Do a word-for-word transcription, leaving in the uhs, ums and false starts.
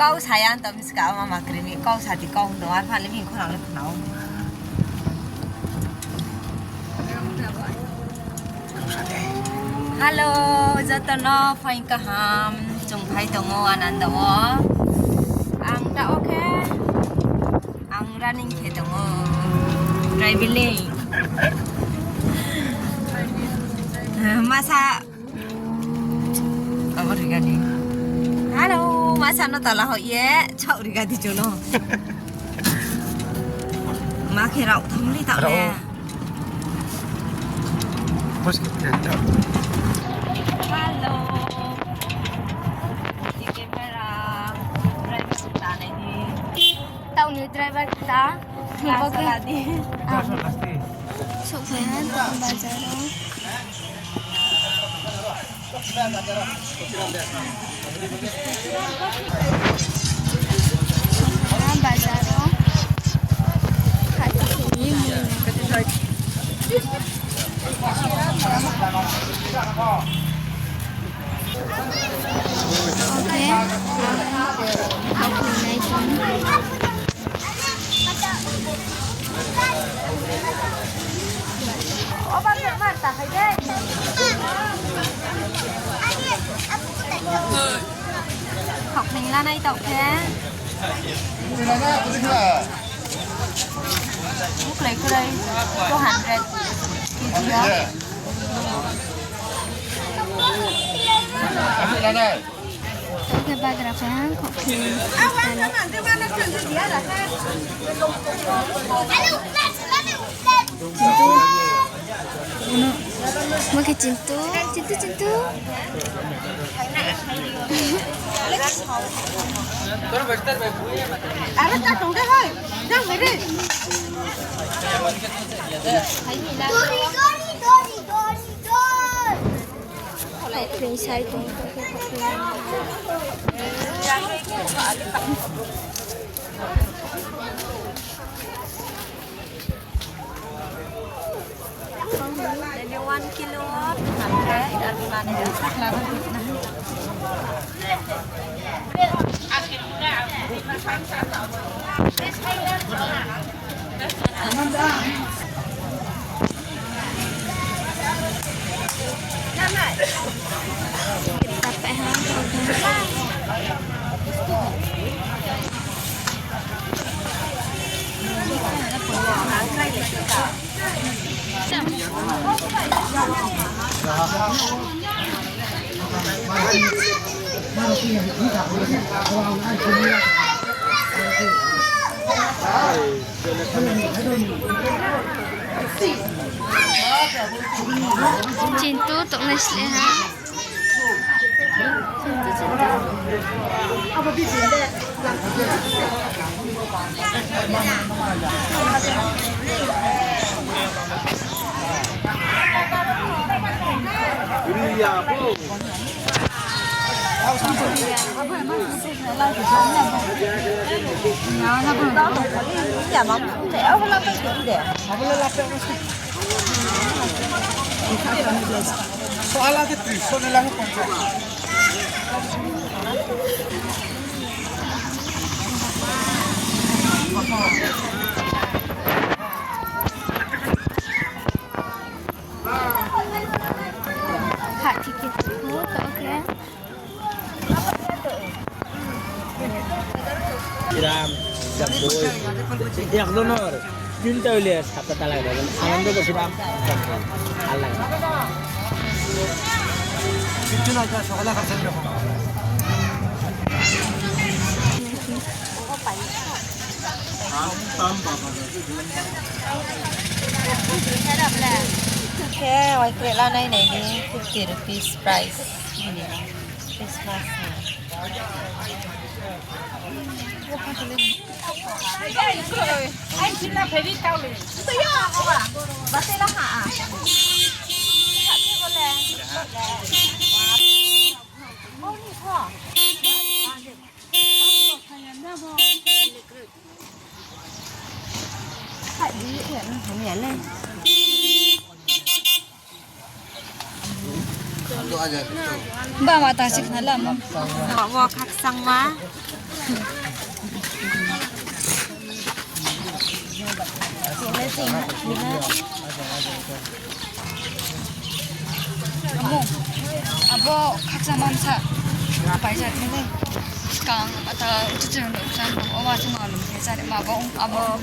Kau saya tong mi ska, mama krimi kau sa di, kau hing tong, ar pha le bini khorang le khna ou. Hello, joto no phaing kaham, chung phai tong ou Ananda wo. Ang ta okay. Ang running khe tong ou, traveling. Masa, abo riga di. Hello, masa no tala hoi ye, chau riga di jono. Ma khe rao thang li tao le. Hello. Di camera. Driver ta nai di. Tau ni driver ta. Bo khe. Sok phai ha bazar o. Bazar o. Khati khe ni mui. Okay. Khaoh khe nai tong. Khaoh khe la nai tong khe. Buklai krai two hundred K G ya. Khe bagra phai ha, khaoh khe. Bo khe Chintu, Chintu, Chintu. Aro ta tong de hoi, jang mai re. Khaoh khe sai tong. Ini one kilo, sampai, dan mana dia, sakla, Chintu tongnai sle ha. Hah, ticket ko to khe. Siram, Jampui. Ekjon or tinta hoile satta ta lage, Ananda, Siram, Jampui. Ar lage. Khe, waikreh la nai nai di, fifty rupees price. Christmas ni. Ba ma ta sik na la mo. Abo khakchangma. Amo, abo khakchangma bsa. Paisa ni le. Skang ata utu chang lo sa. Oma chang lo. Sa ma bo abo.